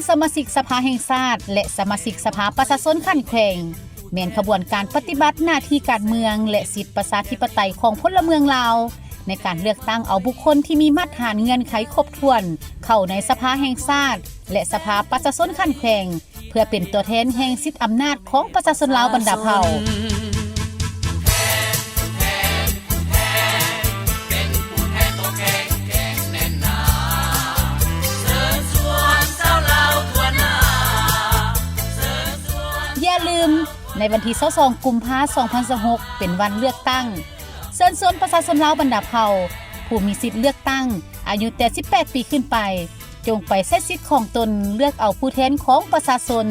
ສະມາຊິກສະພາແຫ່ງຊາດ ແລະ ສະມາຊິກສະພາປະຊາຊົນຂັ້ນແຂວງ ແມ່ນຂະບວນການປະຕິບັດໜ້າທີ່ການເມືອງ ແລະ ສິດປະຊາທິປະໄຕຂອງພົນລະເມືອງລາວ ໃນການເລືອກຕັ້ງເອົາບຸກຄົນທີ່ມີມາດຖານເງື່ອນໄຂຄົບຖ້ວນ ເຂົ້າໃນສະພາແຫ່ງຊາດ ແລະ ສະພາປະຊາຊົນຂັ້ນແຂວງ ເພື່ອເປັນຕົວແທນແຫ່ງສິດອຳນາດຂອງປະຊາຊົນລາວບັນດາເຜົ່າ. ຢ່າລືມ, ໃນວັນທີຊາວສອງ ກຸມພາ ສອງພັນຊາວຫົກ ເປັນວັນເລືອກຕັ້ງ. ເຊີນຊວນປະຊາຊົນລາວບັນດາເຜົ່າ ຜູ້ມີສິດເລືອກຕັ້ງ ອາຍຸແຕ່ສິບແປດປີຂຶ້ນໄປ ຈົ່ງໄປໃຊ້ສິດຂອງຕົນເລືອກເອົາຜູ້ແທນຂອງປະຊາຊົນ.